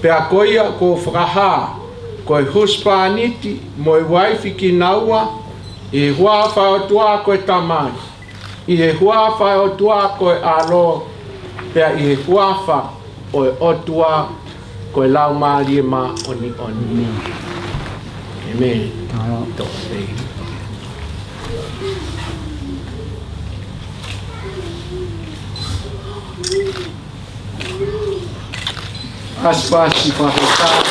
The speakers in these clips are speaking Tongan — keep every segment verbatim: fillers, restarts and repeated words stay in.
Pea ko ia kuo u fakahā, ko e husepāniti mo e uaifi kinaua, ʻi he huafa ʻo e ʻOtua ko e Tamai, ʻi he huafa ʻo e ʻOtua ko e ʻAlo, pea ʻi he huafa ʻo e ʻOtua ko e Laumālie Māʻoniʻoni. ʻĒmeni. Tō pē. Pasipasi fakafetaʻi.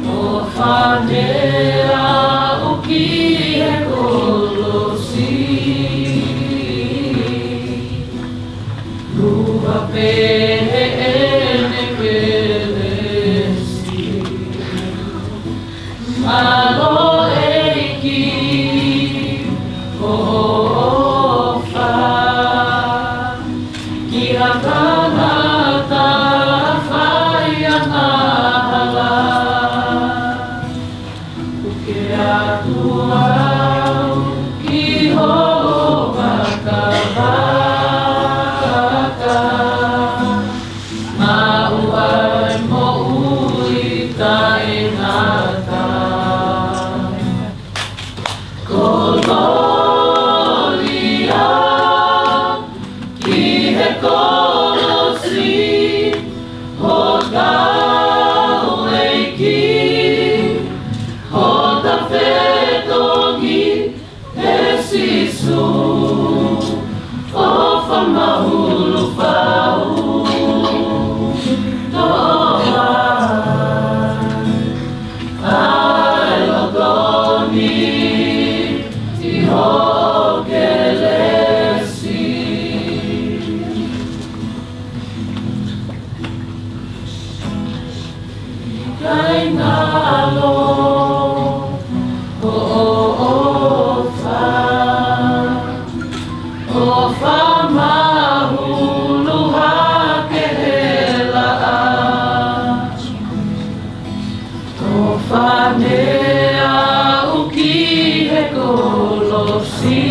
ʻOfa meʻa ʻoku ʻi he kolosi, ʻuva pehē ʻene kelesi. Mālō ʻEiki, hoʻo ʻofa ki ha tangata fai angahala. Ke ʻatu au ki hoʻo vakavaka, maʻu ai moʻui taʻengata. Kolōlia ki he kolosi, hotau ʻEiki, hota fetongi, ʻe Sīsū, ʻofa mahulu fau, toʻa ʻa e loto ni ʻi hoʻo kelesi. Kaingalo hoʻo ʻofa, ʻofa mahulu hake he laʻā. ʻOfa meʻa ʻoku ʻi he kolosi,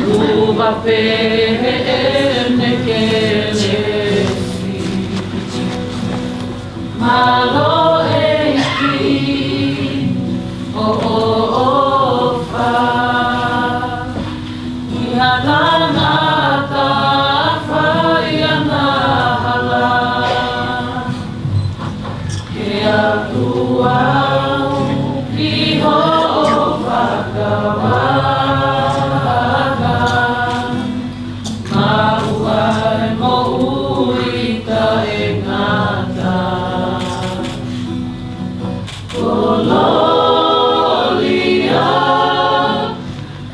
ʻuva pehē ʻene kelesi. Mālō ʻEiki, hoʻo ʻofa ki ha tangata fai angahala. Ke ʻatu au ki hoʻo vakavaka, maʻu ai moʻui taʻengata. Kolōlia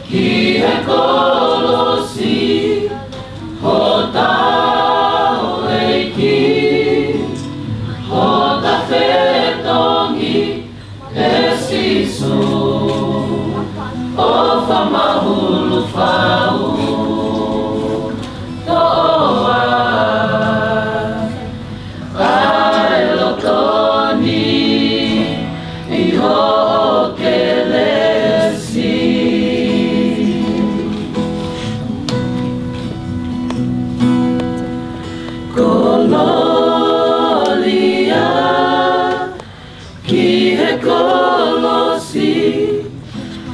ki he kolosi, hotau ʻEiki, hota fetongi, ʻe Sīsū, ʻofa mahulu fau, toʻa ʻa e loto ni ʻi hoʻo kelesi. Kolōlia ki he kolosi,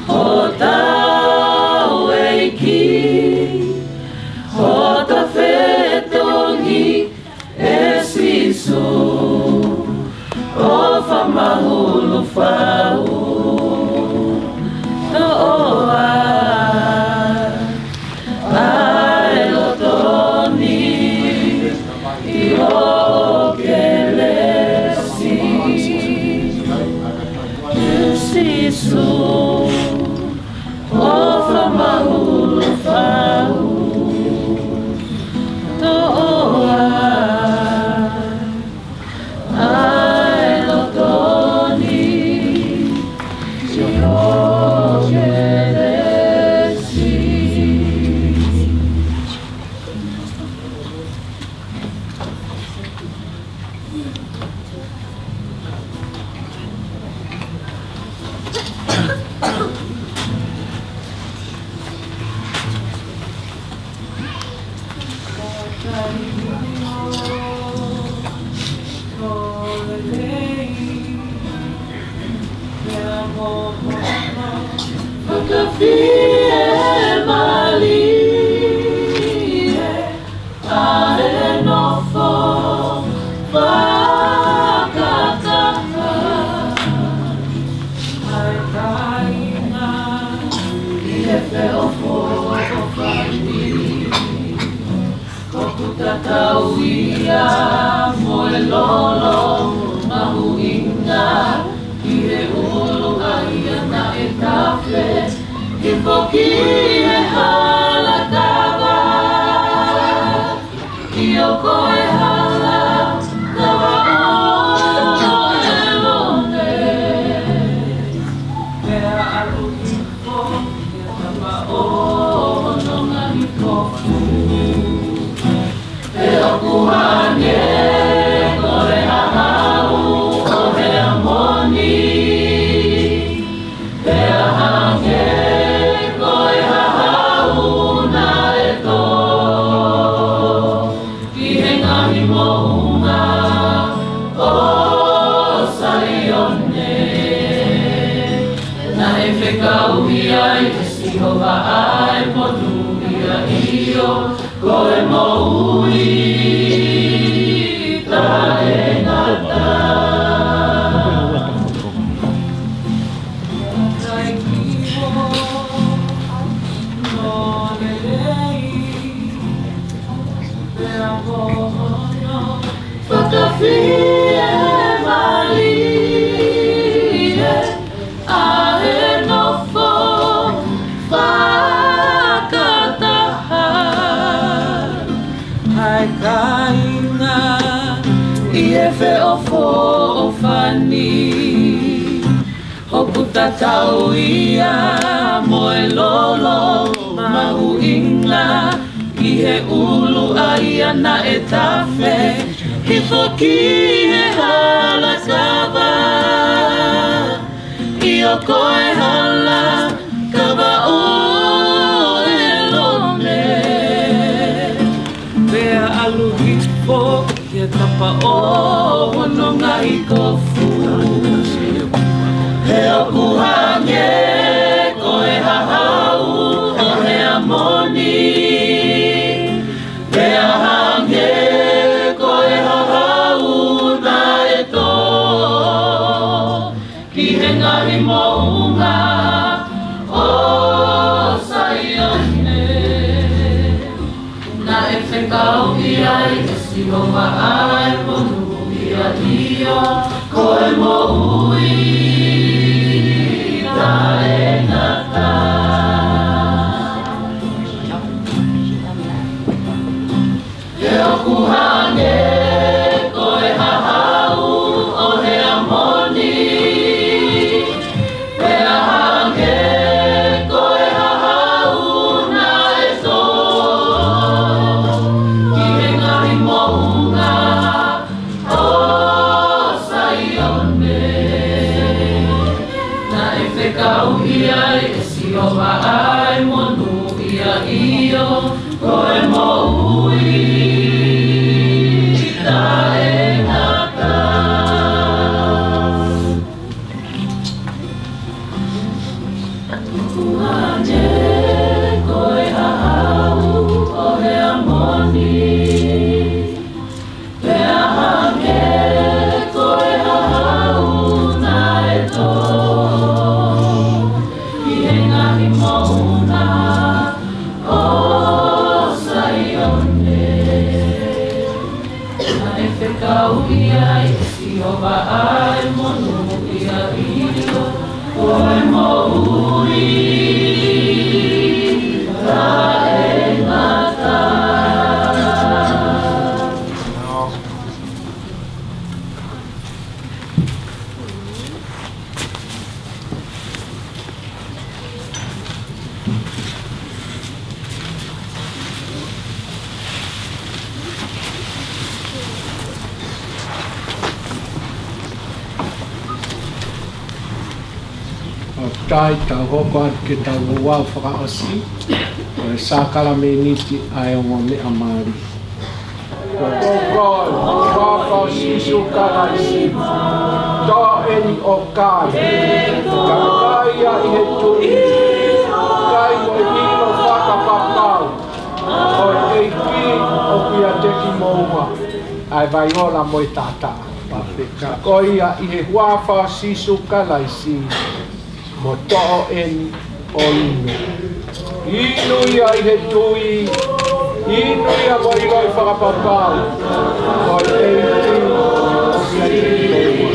hotau ʻEiki, hota fetongi, ʻe Sīsū, ʻofa mahulu fau, toʻa ʻa e loto ni ʻi hoʻo kelesi. Sīsū, ʻofa mahulu fau, toʻa ʻa e loto ni Fakafiemālie ʻa e nofo fakataha ʻa e kāinga ʻi he feʻofoʻofani. ʻOku tatau ia mo e lolo mahuʻinga ʻi he ʻulu ʻa ia naʻe tafe hifo ki he hala kava. ʻIo, ko e hala kava ʻo ʻElone. Pea ʻalu hifo ki he tapa ʻo hono ngaahi kofu. Pea ʻoku hangē ko e hahau ʻo Heamoni. Pea hangē ko e hahau naʻe tō ki he ngaahi moʻunga ʻo Saione. Naʻe fekauʻi ai ʻe Sihova ʻa e monūʻia, ʻio, ko e moʻui taʻengata. Pea ko hono fakafiemālie ʻa e nofo fakataha ʻa e kāinga ʻi he feʻofoʻofani. ʻOku tatau ia mo e lolo mahuʻinga ʻi he ʻulu ʻa ia naʻe tafe hifo ki he hala kava. ʻIo, ko e hala kava ʻo ʻElone. Pea ʻalu hifo ki he tapa ʻo hono ngaahi kofu. He ʻoku hangē ko e hahau ʻo Heamoni. Pea hangē ko e hahau naʻe tō ki he ngaahi moʻunga ʻo Saione. Naʻe fekauʻi ai ʻe Sihova ʻa e monūʻia, ʻio, ko e moʻui taʻengata. He ʻoku hangē ko e hahau ʻo Heamoni. Pea hangē ko e hahau naʻe tō ki he ngaahi moʻunga ʻo Saione. Naʻe fekauʻi ai ʻe Sihova ʻa e monūʻia, ʻio, ko e moʻui taʻengata. Hangē ko e hahau ʻo Heamoni. Pea hangē ko e hahau naʻe tō ki he ngaahi moʻunga ʻo Saione. Naʻe fekauʻi ai ʻe Sihova ʻa e monūʻia, ʻio, ko e moʻui taʻengata. ʻOku tau hoko atu ki heʻetau ouau fakaʻosi ʻo e sākalamēniti ʻa e ongo meʻa mali. Ko koe, huafa ʻo Sīsū Kalaisi, toʻo eni ʻo kai. Ka kai ia ʻi he tui, kai mo e ʻilo fakapapau ʻo e ʻEiki ʻoku ʻiate kimoua ʻa e vaiola mo e taʻataʻa. Ka ko ia ʻi he huafa ʻo Sīsū Kalaisi, mo toʻo eni ʻo inu. Inu ia ʻi he tui, inu ia mo e ʻilo fakapapau ʻo e ʻEiki ʻoku ʻiate kimoua.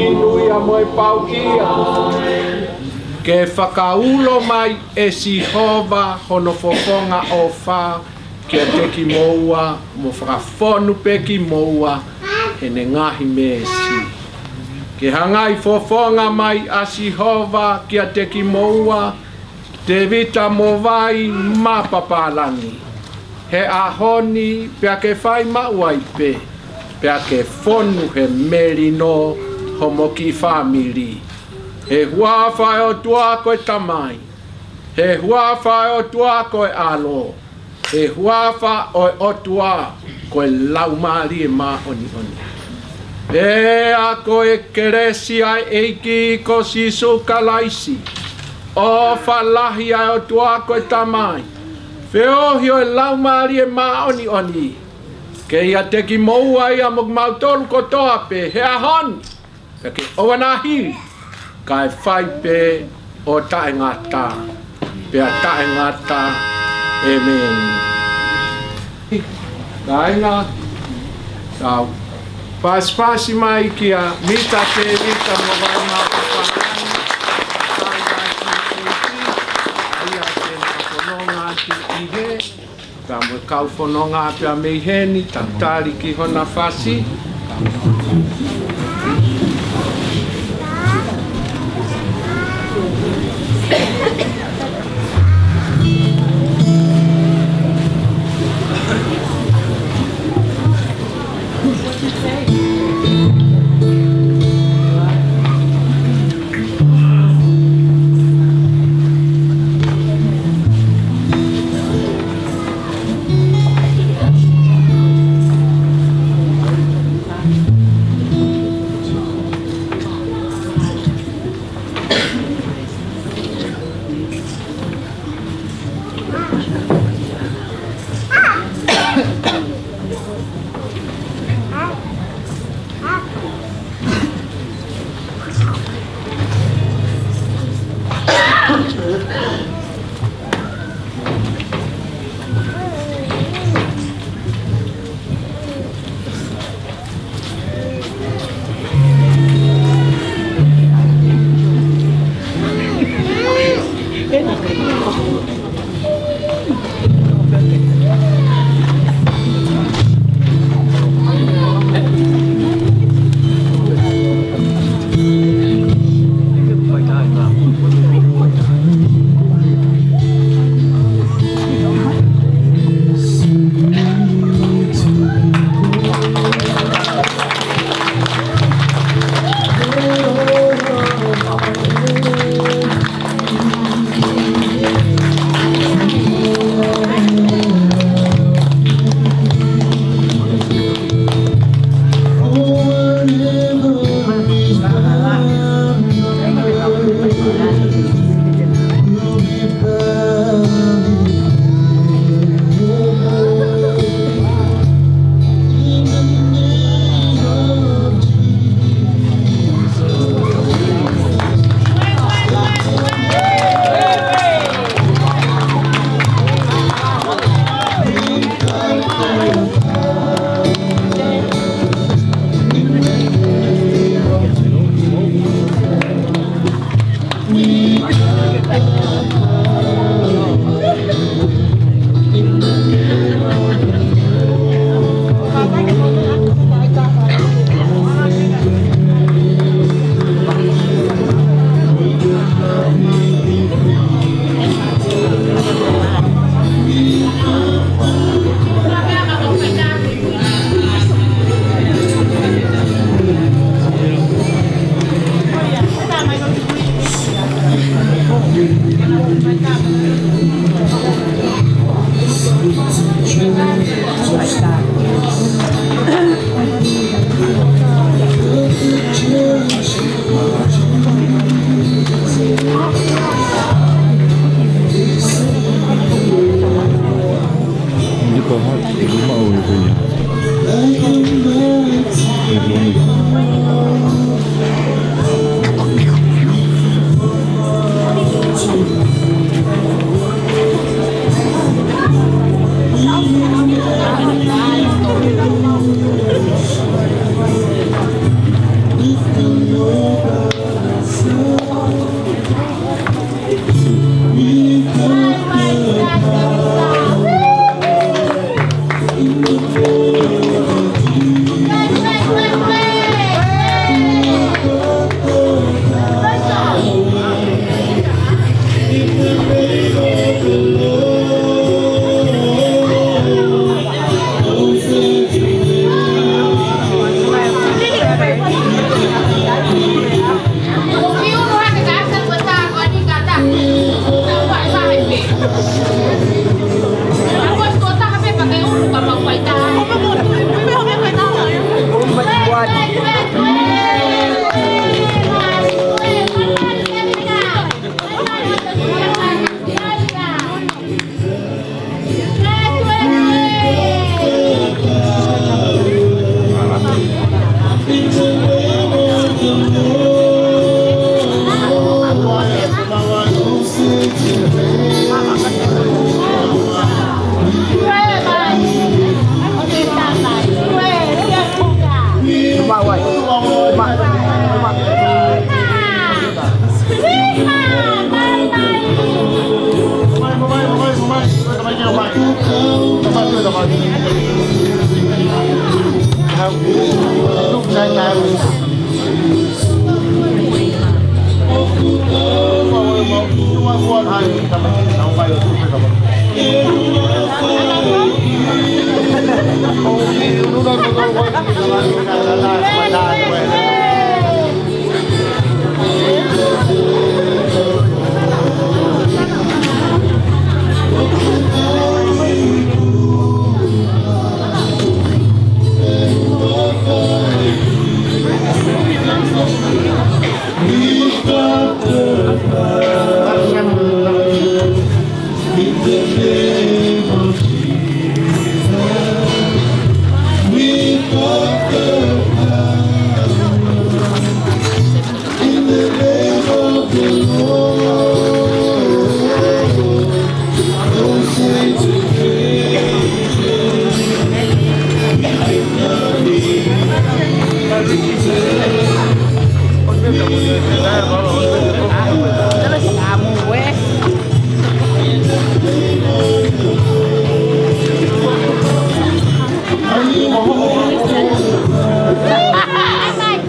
Inu ia mo e pau ia. Ke fakaulo mai ʻe Sihova hono fofonga ʻofa kiate kimoua, mo fakafonu pē kimoua ʻi heʻene ngaahi meesi. Ke hangai fofonga mai ʻa Sihova kiate kimoua, Tēvita mo Vai ma Papālangi, he ʻaho ni pea ke fai maʻu ai pē, pea ke fonu he melino homo kiʻi fāmili. He huafa ʻo e ʻOtua ko e Tamai, he huafa ʻo e ʻOtua ko e ʻAlo, he huafa ʻo e ʻOtua ko e Laumālie Māʻoniʻoni. Pea ko e kelesi ʻa e ʻEiki ko Sīsū Kalaisi, ʻofa lahi ʻa e ʻOtua ko e Tamai, feohi ʻo e Laumālie Māʻoniʻoni, ke ʻiate kimoua ia mo kimautolu kotoa pē he ʻaho ni, pea ke ʻoua naʻa hili, kae fai pē ʻo taʻengata, pea taʻengata. ʻĒmeni. Kāinga, tau pasipasi mai kia Mita Tēvita mo Vai ma Papālangi, kāinga ʻi he ʻaho ni, ʻa ia te na fononga atu ʻi hē. Pea mo e kau fononga pea mei heni, tau tali ki hona fasi.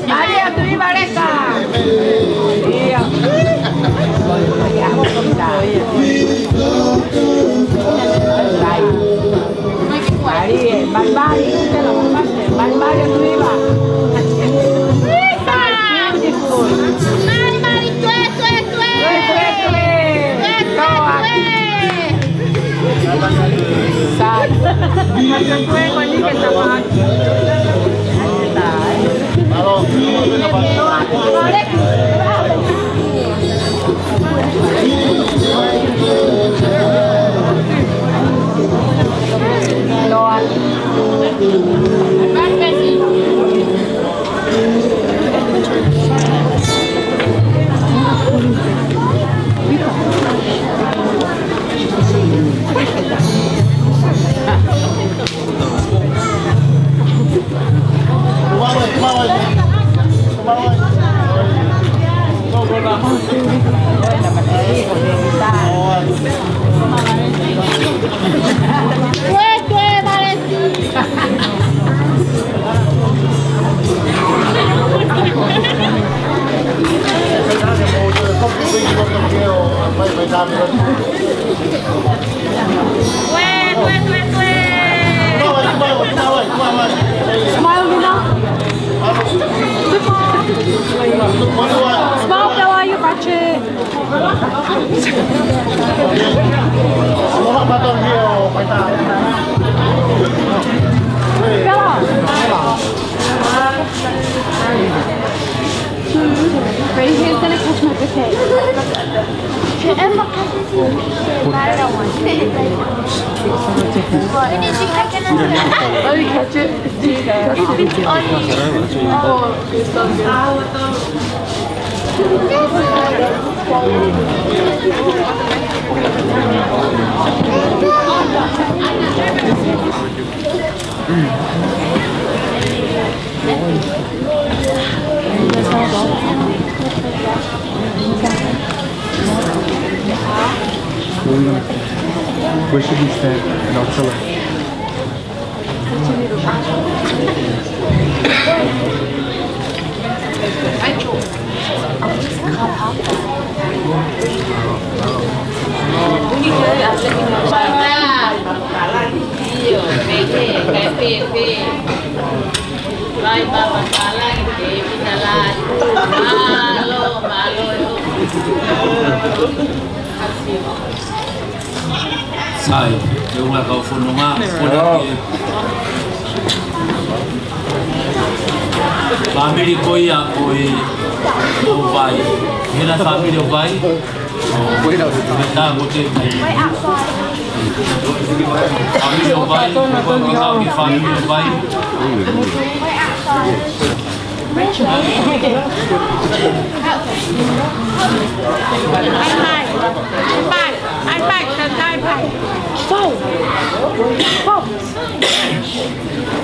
Maria, tu iba leka. Ia. Maria, Maria, Maria, tu iba. Beautiful. Maria, Maria, tue, tue, tue. Tue, tue, tue. Tue, tue, tue. Sai. Smile, Luna. Smile, Bella, you got it. Bella. Ready? Here's gonna catch my bouquet. Let me catch it. It's on me. Oh, it's so good. Where should we stand? And I'll tell her. Sai, te unga kau fononga, kole ki he fāmili ko ia ko e ʻo Vai. Hena fāmili ʻo Vai. Ko e na. Ko e na ko te. Fāmili ʻo Vai, ko e na ko e fāmili ʻo Vai.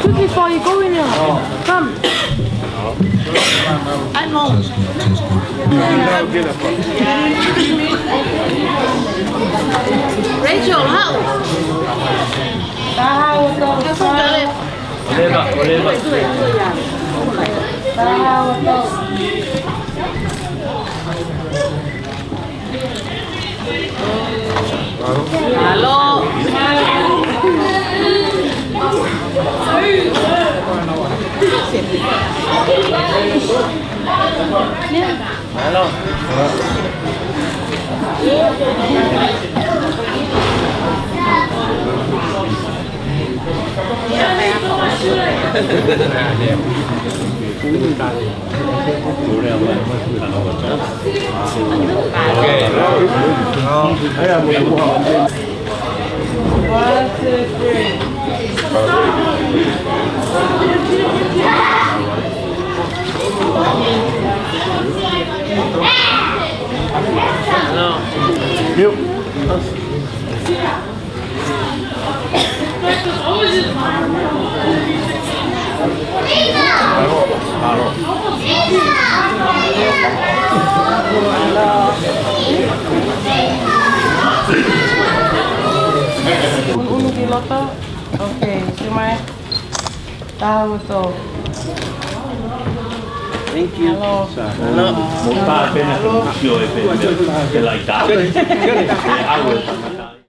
Quickly, before you go in there. Come. Rachel, how? Oliver, Oliver. Hello. Hello. Okay, see my Tahuto. Thank you. Hello. Hello. Mo tā pena ke musio e pena ke lai tā. E au e tangata.